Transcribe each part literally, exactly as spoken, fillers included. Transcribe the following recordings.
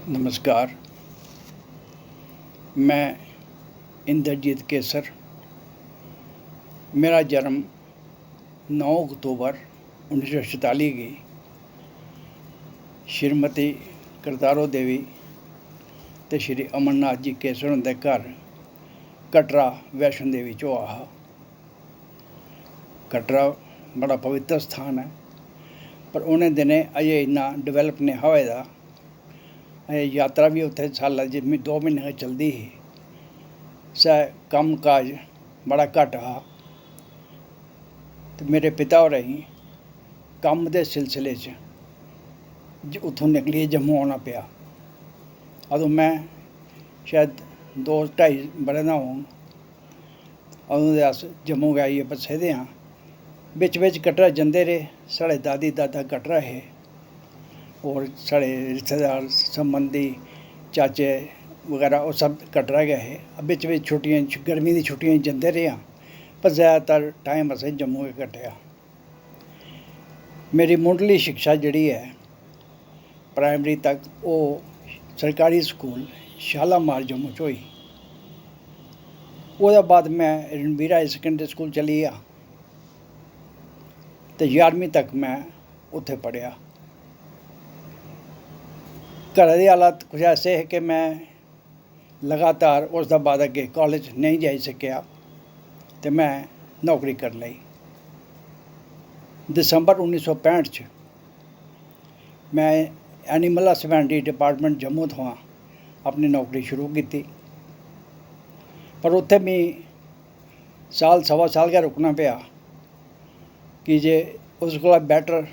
नमस्कार, मैं इंद्रजीत केसर। मेरा जन्म नौ अक्तूबर उन्नी सौ छताली गी श्रीमती करतारो देवी ते श्री अमरनाथ जी केसर हुंदे घर कटरा वैष्णो देवी च होआ हा। कटरा बड़ा पवित्र स्थान ऐ, पर उ'नें दिनें अजें इन्ना develop नेईं हा होए दा। अजें यात्रा बी उत्थै साल्लै च म्ही-, दो म्हीने गै चलदी ही। सै कम्म काज बड़ा घट्ट हा। ते मेरे पिता होरें गी कम्म दे सिलसिले च ज-, उत्थूं निकलियै जम्मू औना पेआ। अदूं में शायद दो ढाई ब'रें दा होङ। अदूं दे अस जम्मू गै आइयै बस्से दे आं। बिच बिच कटरा जंदे रेह्। साढ़े दादी दादा कटरा हे, होर साढ़े रिश्तेदार, संबंधी, चाचे बगैरा, ओह् सब कटरा गै हे। बिच बिच छुट्टियें च, गर्मी दी छुट्टियें च जंदे रेह् आं, पर जैदातर time असें जम्मू गै कट्टेआ। मेरी मुंढली शिक्षा जेह्ड़ी ऐ, primary तक, ओह् सरकारी स्कूल शालामार जम्मू च होई। ओह्दे बाद में रणवीर higher secondary school चली गेआ ते ञारमीं तक में उत्थै पढ़ेआ। घरै दे हालात कुछ ऐसे हे कि में लगातार उसदे बाद अग्गें college नेईं जाई सकेआ ते में नौकरी करी लेई। दिसंबर उन्नी सौ पैंह्ठ च में animal husbandry department जम्मू थमां अपनी नौकरी शुरू कीती, पर उत्थै मी साल, सवा साल गै रुकना पेआ, की जे उस कोला better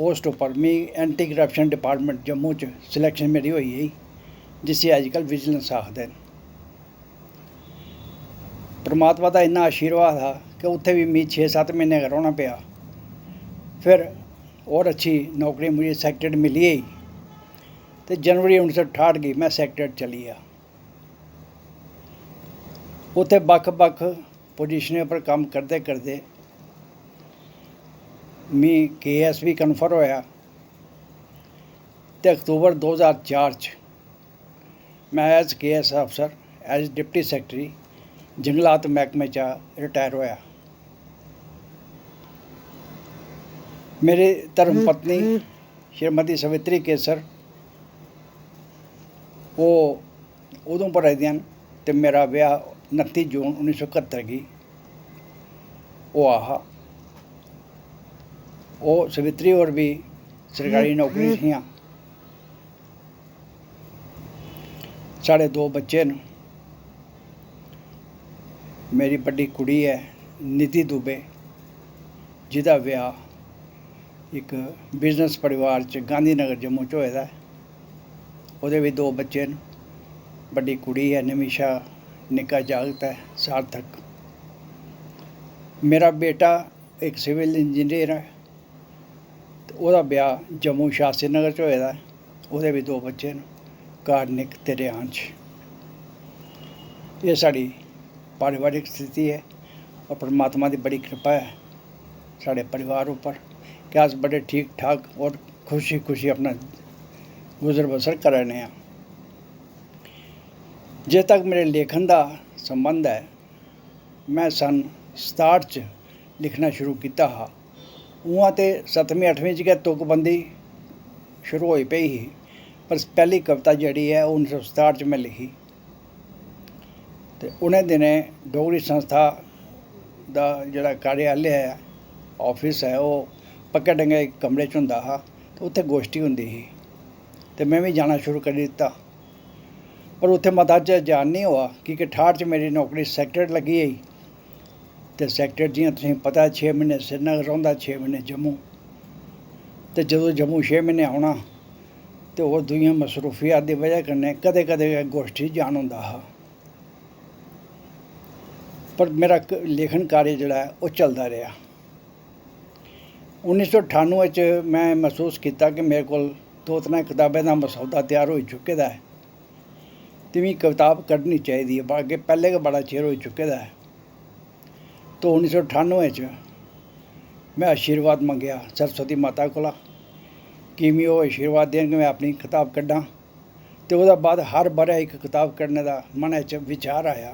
post उप्पर मी anti corruption department जम्मू च selection मेरी होई गेई, जिसी अजकल vigilance आखदे न। परमात्मा दा इन्ना आशीर्वाद हा कि उत्थै बी मी छे सत्त म्हीने गै रौह्ना पेआ। फिर होर अच्छी नौकरी मुझे secretariat मिली गेई ते जनवरी उन्नी सौ ठाह्ठ गी में secretariat चली गेआ। उत्थै बक्ख-बक्ख पोजीशनें पर कम्म करदे-करदे मी के एस बी confer होआ ते अक्तूबर दो ज्हार चार च में as के एस officer, as deputy secretary, जंगलात मैह्कमे चा retire होआ। मेरी धर्म पत्नी श्रीमती सावित्री केसर, ओह् उधमपुर दियां न ते मेरा ब्याह् नत्ती जून उन्नी सौ कत्तर गी होआ हा। ओह् सावित्री होर बी सरकारी नौकरी च हियां। साढ़े दो बच्चे न। मेरी बड्डी कुड़ी ऐ निधि दुबे, जिदा ब्याह् इक business परिवार च गांधीनगर जम्मू च होए दा ऐ। ओह्दे बी दो बच्चे न, बड्डी कुड़ी ऐ निमिशा, निक्का जागत ऐ सार्थक। मेरा बेटा इक civil engineer ऐ ते ओह्दा ब्याह् जम्मू शास्त्री नगर च होए दा ऐ। ओह्दे बी दो बच्चे न, कार्निक ते रेयांश। एह् साढ़ी पारिवारिक स्थिति ऐ और परमात्मा दी बड़ी कृपा ऐ साढ़े परिवार उप्पर कि अस बड़े ठीक ठाक और खुशी खुशी अपना गुजर बसर करा ने आं। जिस तक मेरे लेखन दा संबंध ऐ, में सन सताह्ठ च लिखना शुरू कीता हा। उ'आं ते सतमीं अठमीं च गै तुकबंदी शुरू होई पेई ही, पर पैह्ली कविता जेह्ड़ी ऐ, ओह् उन्नी सौ सताह्ठ च में लिखी। ते उ'नें दिनें डोगरी संस्था दा जेह्ड़ा कार्यालय ऐ, office ऐ, ओह् पक्के डंगे इक कमरे च होंदा हा ते उत्थै गोश्ठी होंदी ही ते में बी जाना शुरू करी दित्ता। पर उत्थै मता चिर जान निं होआ, की के ठाह्ठ च मेरी नौकरी secretariat लग्गी गेई। ते secretariat, जि'यां तुसेंगी पता ऐ, छे म्हीने श्रीनगर रौंह्दा, छे म्हीने जम्मू। ते जदूं जम्मू छे म्हीने औना, ते होर दूइयां मसरूफियात दी बजह कन्नै कदें-कदें गै गोश्ठी जान होंदा हा। पर मेरा क-, लेखन कार्य जेह्ड़ा ऐ, ओह् चलदा रेहा। उन्नी सौ ठानुऐ च में मसूस कीता कि मेरे कोल दो त्रै कताबें दा मसौदा त्यार होई चुके दा ऐ ते मिगी कताब कड्ढनी चाहिदी ऐ। बा-, अग्गें पैह्लें गै बड़ा चिर होई चुके दा ऐ। तो उन्नी सौ ठानुऐ च में आशीर्वाद मंगेआ सरस्वती माता कोला कि मिगी ओह् आशीर्वाद देन कि में अपनी कताब कड्ढां। ते ओह्दे बाद हर ब'रै इक कताब कड्ढने दा मनै च विचार आया,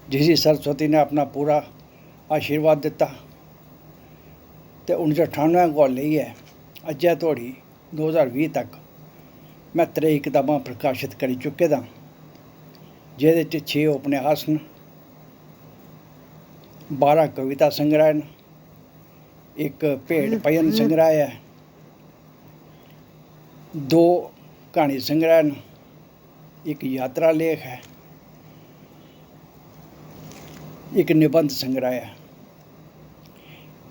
जिसी सरस्वती ने अपना पूरा आशीर्वाद दित्ता। ते उन्नी सौ ठानुऐ कोला लेइयै अज्जै धोड़ी, दो ज्हार बीह् तक, में त्रेई कताबां प्रकाशत करी चुके दा आं, जेह्दे च छे उपन्यास न, बारां कविता संग्रह न, इक भेंट भजन संग्रह ऐ, दो क्हानी संग्रह न, इक यात्रा लेख ऐ, इक निबंध संग्रह ऐ।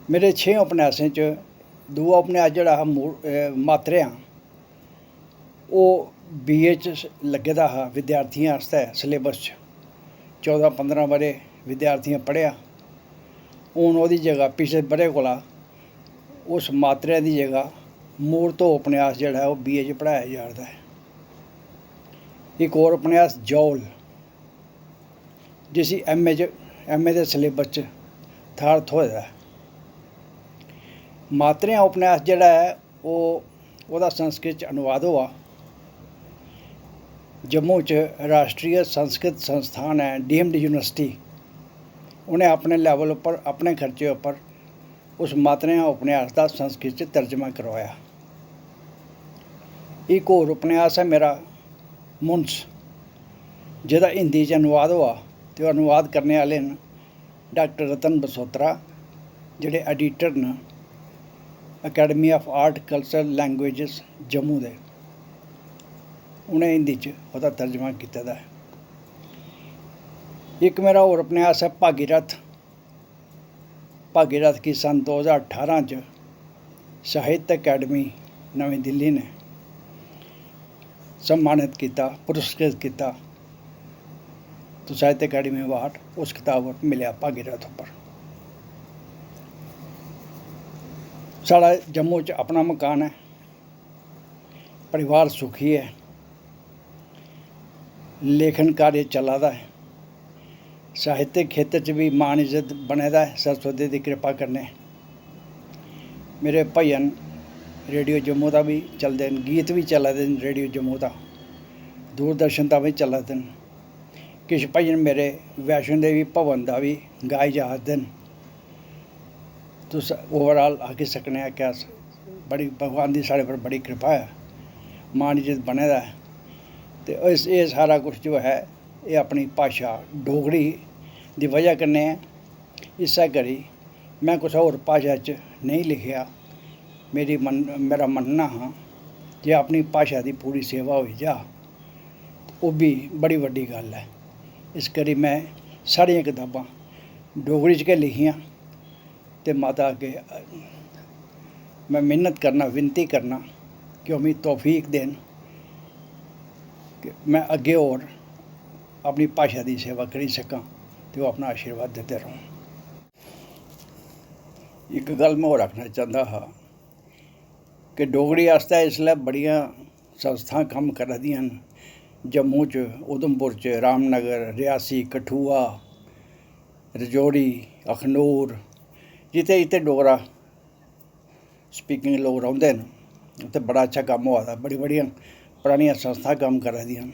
मेरे छें उपन्यासें च दूआ उपन्यास जेह्ड़ा हा मूल, ए, मात्रेआं, ओह् बीए च लग्गे दा हा विद्यार्थियें आस्तै सिलेबस च। चौदां पंदरां ब'रे विद्यार्थियें पढ़ेआ। हून ओह्दी जगह, पिछले ब'रे कोला उस मात्रेआं दी जगह मूर्तो उपन्यास जेह्ड़ा ऐ, ओह् बीए च पढ़ाया जा करदा ऐ। इक होर उपन्यास जौल, जिसी एमए च, एमए दे सिलेबस च थाह्र थ्होए दा ऐ। मात्रेआं उपन्यास जेह्ड़ा ऐ, ओह्, ओह्दा संस्कृत च अनुवाद होआ। जम्मू च राश्ट्रीय संस्कृत संस्थान ऐ, डीम्ड यूनिवर्सिटी, उ'नें अपने लेवल उप्पर, अपने खर्चे उप्पर उस मात्रेआं उपन्यास दा संस्कृत च तर्जमा करोआया। इक होर उपन्यास ऐ मेरा मुंस, जेह्दा हिंदी च अनुवाद होआ, ते ओह् अनुवाद करने आह्ले न डाक्टर रतन बसोत्रा, जेह्ड़े एडिटर न Academy of Art Culture Languages Jammu दे। उ'नें हिंदी च ओह्दा तर्जमा कीते दा ऐ। इक मेरा होर उपन्यास ऐ भागीरथ। भागीरथ गी सन दो ज्हार ठारां च साहित्य अकैडमी नमीं दिल्ली ने सम्मानत कीता, पुरस्कृत कीता। तो साहित्य अकैडमी अवार्ड उस कताब पर मिलेआ, भागीरथ उप्पर। साढ़ा जम्मू च अपना मकान ऐ, परिवार सुखी ऐ, लेखन कार्य चला दा ऐ, साहित्यक खेतर च बी मान इज्जत बने दा ऐ सरस्वती दी किरपा कन्नै। मेरे भजन रेडियो जम्मू दा बी चलदे न, गीत बी चला दे न रेडियो जम्मू दा, दूरदर्शन दा बी चला दे न। किश भजन मेरे वैष्णो देवी भवन दा बी गाए जा दे न। तुस overall आखी सकने आं कि अस बड़ी, भगवान दी साढ़े पर बड़ी किरपा ऐ, मान इज्जत बने दा ऐ। ते इस, एह् सारा कुछ जो ऐ, एह् अपनी भाशा डोगरी दी बजह कन्नै ऐ। इस्सै करी में कुसै होर भाशा च नेईं लिखेआ। मेरी मन-, मेरा मन्नना हा जे अपनी भाशा दी पूरी सेवा होई जा, ओह् बी बड़ी बड्डी गल्ल ऐ। इस करी में सारियां कताबां डोगरी च गै लिखियां। ते माता अग्गें में मिन्नत करना, विनती करना कि ओह् मिगी तौफीक देन कि में अग्गें होर अपनी भाशा दी सेवा करी सकां ते ओह् अपना आशीर्वाद दिंदे रौह्न। इक गल्ल में होर आखना चांह्दा हा कि डोगरी आस्तै इसलै बड़ियां संस्थां कम्म करा दियां न। जम्मू च, उधमपुर च, रामनगर, रियासी, कठुआ, रजौरी, अखनूर, जित्थै, जित्थै डोगरा speaking लोक रौंह्दे न, उत्थै बड़ा अच्छा कम्म होआ दा। बड़ी, बड़ियां परानियां संस्थां कम्म करा दियां न।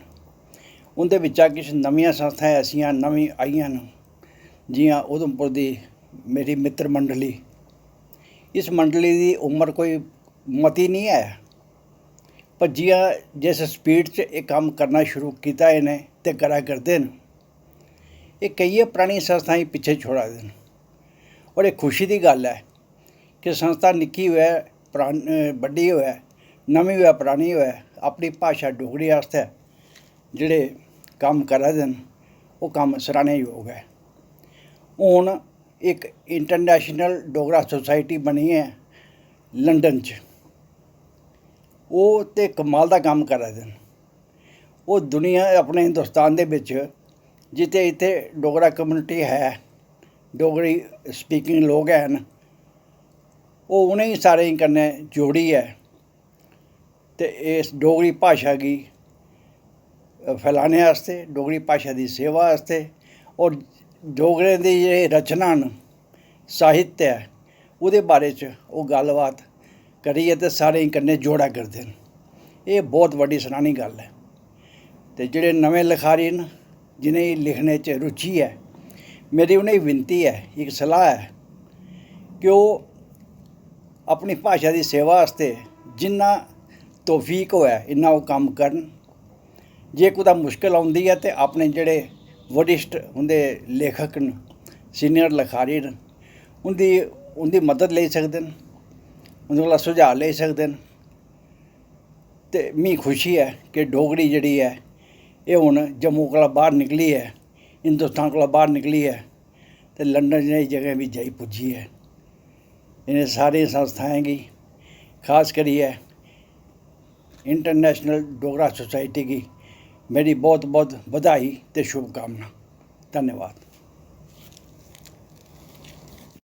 उं'दे बिच्चा किश नमियां संस्थां ऐसियां नमीं आइयां न, जि'यां उधमपुर दी मेरी मित्तर मंडली। इस मंडली दी उम्र कोई मती निं ऐ, पर जि'यां जिस speed च एह् कम्म करना शुरू कीता इ'नें ते करा करदे न, एह् केइयें परानियें संस्थाएं गी पिच्छें छोड़ा दे न। और एह् खुशी दी गल्ल ऐ कि संस्था निक्की होऐ, परान-, बड्डी होऐ, नमीं होऐ, परानी होऐ, अपनी भाशा डोगरी आस्तै जेह्ड़े कम्म करा दे न, ओह् कम्म सराह्ने जोग ऐ। हून इक International Dogra Society बनी ऐ लंदन च, ओह् ते कमाल दा कम्म करा दे न। ओह् दुनिया, अपने हिंदुस्तान दे बिच जित्थै इत्थै डोगरा community है, डोगरी speaking लोक हैन, ओह् उ'नें सारें कन्नै जोड़ियै ते इस डोगरी भाशा गी फैलाने आस्तै, डोगरी भाशा दी सेवा आस्तै और डोगरें दी जेह्ड़ी रचना न, साहित्य ऐ, ओह्दे बारे च ओह् गल्लबात करियै ते सारें कन्नै जोड़ा करदे न। एह् बहुत बड्डी सराह्नी गल्ल ऐ। ते जेह्ड़े नमें लखारी न, जि'नेंगी लिखने च रुचि ऐ, मेरी उ'नेंगी विनती ऐ, इक सलाह् ऐ कि ओह् अपनी भाशा दी सेवा आस्तै जिन्ना तौफीक होऐ, इन्ना ओह् कम्म करन। जे कुतै मुश्कल औंदी ऐ ते अपने जेह्ड़े वरिष्ठ उं'दे लेखक न, सीनियर लखारी न, उं'दी, उं'दी मदद लेई सकदे न, उं'दे कोला सुझाऽ लेई सकदे न। ते मी खुशी ऐ कि डोगरी जेह्ड़ी ऐ, एह् हून जम्मू कोला बाह्र निकली ऐ, हिंदुस्तान कोला बाह्र निकली ऐ ते लंदन जनेही जगह बी जाई पुज्जी ऐ। इ'नें सारियें संस्थाएं गी, खास करियै इंटरनेशनल डोगरा सोसाइटी गी मेरी बहुत बहुत बधाई ते शुभकामना। धन्यवाद।